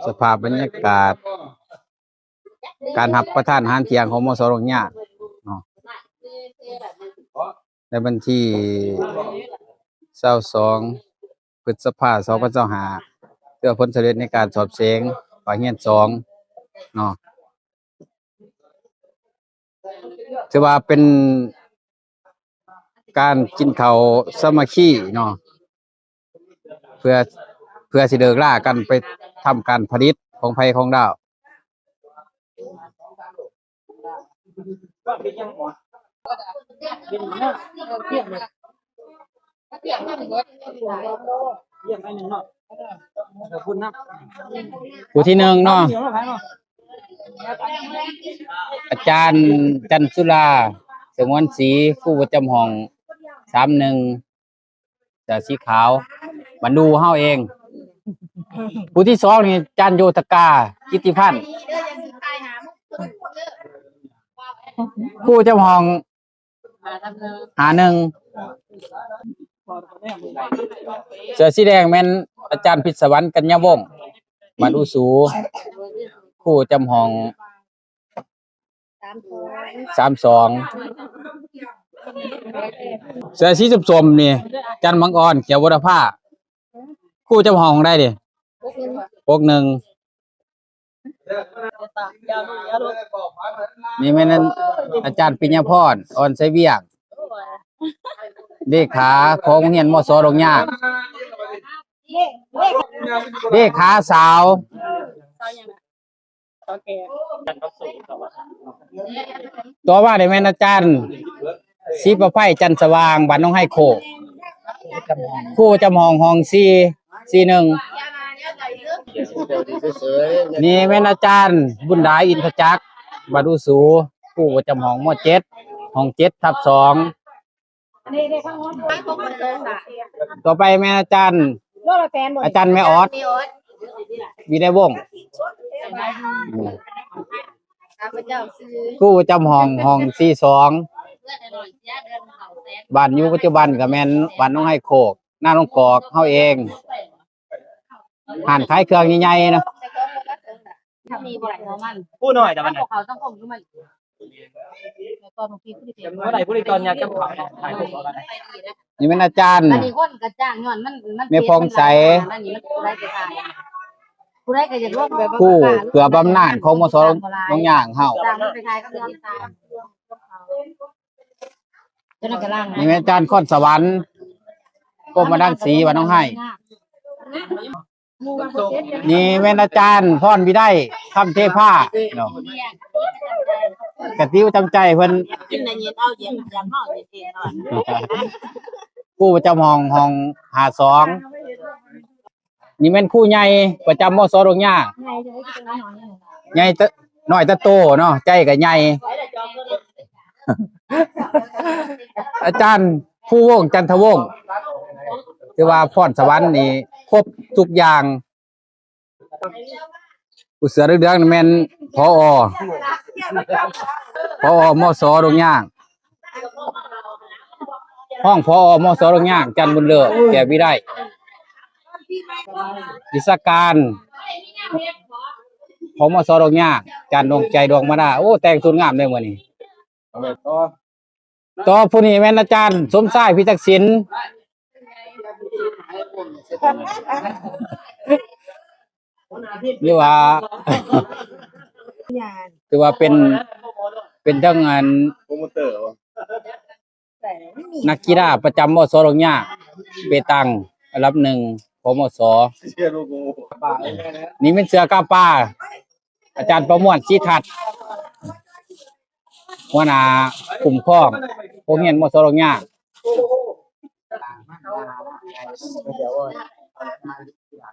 ສະພາບບັນຍາກາດການຮັບປະທານອາຫານທ່ຽງຂອງ ມສ ດົງຍາງເນາະ ໃນວັນທີຊາວສອງ ພຶດສະພາ ສອງພັນຊາວຫ້າ ເພື່ອຜົນສຳເລັດໃນການສອບເສັງພາກຮຽນສອງເນາະ. ຖືວ່າເປັນການກິນເຂົ້າສາມັກຄີເນາະ ເພື່ອ ເພື່ອຊິເລີກລາກັນໄປທຳການຜະລິດຂອງໃຜຂອງລາວ. ຜູ້ທີໜຶ່ງເນາະ ອາຈານຈັນສຸລາ ສະຫງວນສີ ຄູປະຈຳຫ້ອງສາມໜຶ່ງ ເສື້ອສີຂາວ ບັນດູເຮົາເອງ. ຜູ້ທີສອງນີ້ ອາຈານໂຍທະກາ ກິດຕິພັນ ຄູປະຈຳຫ້ອງຫ້າໜຶ່ງ. ເສື້ອສີແດງແມ່ນອາຈານພິດສະຫວັນ ກັນຍາວົງ ບ້ານອຸສູ ຄູປະຈຳຫ້ອງສາມສອງ. ເສື້ອສີສົ້ມໆນີ້ ຈັນບັງອອນ ຂຽວວໍລະພາ ຄູປະຈຳຫ້ອງໃດນີ້? ຫົກໜຶ່ງ. ນີ້ແມ່ນອາຈານປິນຍາພອນ ອ່ອນໄຊວຽງ ເລຂາຂອງໂຮງຮຽນ ມສ ດົງຍາງ ເລຂາສາວ. ຕໍ່ມານີ້ແມ່ນອາຈານສີປະໄພ ຈັນສະຫວ່າງ ບ້ານໜອງໄຮໂຄກ ຄູປະຈຳຫ້ອງ ຫ້ອງສີ່ ສີ່ໜຶ່ງ. ນີ້ແມ່ນອາຈານບຸນດາ ອິນທະຈັກ ບ້ານອຸສູ ຄູປະຈຳຫ້ອງ ມ ເຈັດ ຫ້ອງເຈັດທັບສອງ. ຕໍ່ໄປແມ່ນອາຈານ ອາຈານແມ່ອອດ ວິໄລວົງ ຄູປະຈຳຫ້ອງ ຫ້ອງສີ່ສອງ. ບ້ານຢູ່ປັດຈຸບັນກໍແມ່ນບ້ານໜອງໄຮໂຄກ ນາໜອງກອກເຮົາເອງ. ຮ້ານຂາຍເຄື່ອງໃຫຍ່ໆເນາະ. ຜູ້ນ້ອຍແຕ່ວ່ານັ້ນ ເຂົາສັງຄົມຄືມັນ ແລ້ວກໍບາງທີຜູ້ທີ່ເປັນ ເມື່ອໃດຜູ້ທີ່ຕອນຍາມຈຳເຂົາເນາະ ຂາຍຜູ້ກໍໄດ້. ນີ້ແມ່ນອາຈານ ອັນນີ້ຄົນກະຈ້າງ ຍ້ອນມັນ ມັນ ແມ່ຜ່ອງໃສ ອັນນີ້ມັນຜູ້ໃດກໍຂາຍ ຜູ້ໃດກໍຢາກລົງແບບວ່າ ຜູ້ເກືອບຳນານຂອງ ມສ ໜອງຍາງເຮົາ. ຈ້າງມັນໄປຂາຍກັບຍ້ອນຕາ ນີ້ແມ່ນອາຈານຄອນສະຫວັນ ກົມມະດັນສີ ບ້ານໜອງໄຮ. ນີ້ແມ່ນອາຈານພອນວິໄລ ຄຳເທພາເນາະ ກະຕິວຈຳໃຈເພິ່ນ ກິນແລ້ວເຢັນ ເອົາເຢັນ ຢາກເມົາເຢັນເອງເນາະ. ຄູປະຈຳຫ້ອງ ຫ້ອງຫ້າສອງ. ນີ້ແມ່ນຄູໃຫຍ່ປະຈຳ ມສ ດົງຍາງ ໃຫຍ່ແຕ່ນ້ອຍແຕ່ໂຕເນາະ ໃຈກໍໃຫຍ່. ອາຈານພູວົງ ຈັນທະວົງ ຖືວ່າພອນສະຫວັນນີ້ຄົບທຸກຢ່າງ. ຜູ້ເສື້ອເຫຼືອງໆນີ້ແມ່ນ ຜອ ຜອ ມສ ດົງຍາງ ຮອງ ຜອ ມສ ດົງຍາງ ຈັນບຸນເລີດ ແກ້ວວິໄລ. ວິຊາການຂອງ ມສ ດົງຍາງ ຈັນດວງໃຈ ດວງມາດາ. ໂອ້ ແຕ່ງຊຸດງາມເດ້ມື້ນີ້. ຕໍ່ຜູ້ນີ້ແມ່ນອາຈານສົມຊາຍ ພິທັກສິນ ຫຼືວ່າ ຖືວ່າເປັນ ເປັນທັງອັນ ໂປຣໂມເຕີ ນັກກິລາປະຈຳ ມສ ດົງຍາງ ເປຕັງ ອັນດັບໜຶ່ງ ຂອງ ມສ. ນີ້ແມ່ນເສື້ອກາປາ ອາຈານປະມວນ ສີທັດ ຫົວໜ້າຄຸ້ມຄອງໂຮງຮຽນ ມສ ດົງຍາງ.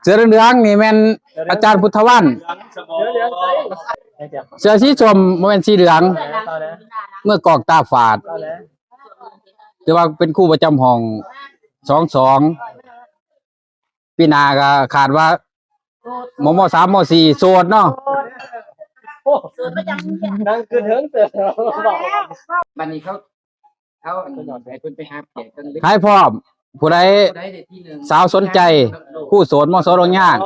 ເສື້ອເຫຼືອງໆນີ້ແມ່ນອາຈານພຸດທະວັນ ເສື້ອສີສົ້ມບໍ່ແມ່ນສີເຫຼືອງ ເມືອກອກຕາຝາດ ແຕ່ວ່າເປັນຄູປະຈຳຫ້ອງ ສອງສອງ. ປີໜ້າກໍຄາດວ່າ ມ ມ ສາມ ມ ສີ່ ໂສດເນາະ. ໂອ້ ໂສດປະຈຳໂຮງຮຽນ ນັ່ງຄືເທິງເຕີບ. ບັດນີ້ເຂົາ ເຂົາໃຫ້ເພິ່ນໄປຫາແຂກເທິງເລີຍ ຂາຍພ້ອມ. ຜູ້ໃດ ສາວສົນໃຈ ຄູ່ໂສດ ມສ ດອກຍາງ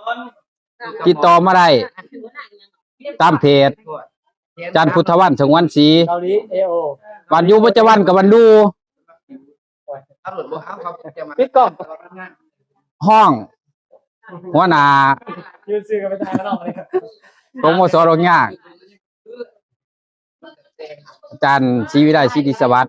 ຕິດຕໍ່ມາໄດ້ຕາມເພຈ ຈັນພຸດທະວັນ ສະຫງວນສີ ເກົາຫຼີ ເອໂອ ບ້ານຢູ່ປະຈຳວັນກະບ້ານດູ ປິດກ້ອງ ຮອງຫົວໜ້າ ຂອງ ມສ ດອກຍາງ ອາຈານ ສີວິໄລ ສິລິສະຫວັດ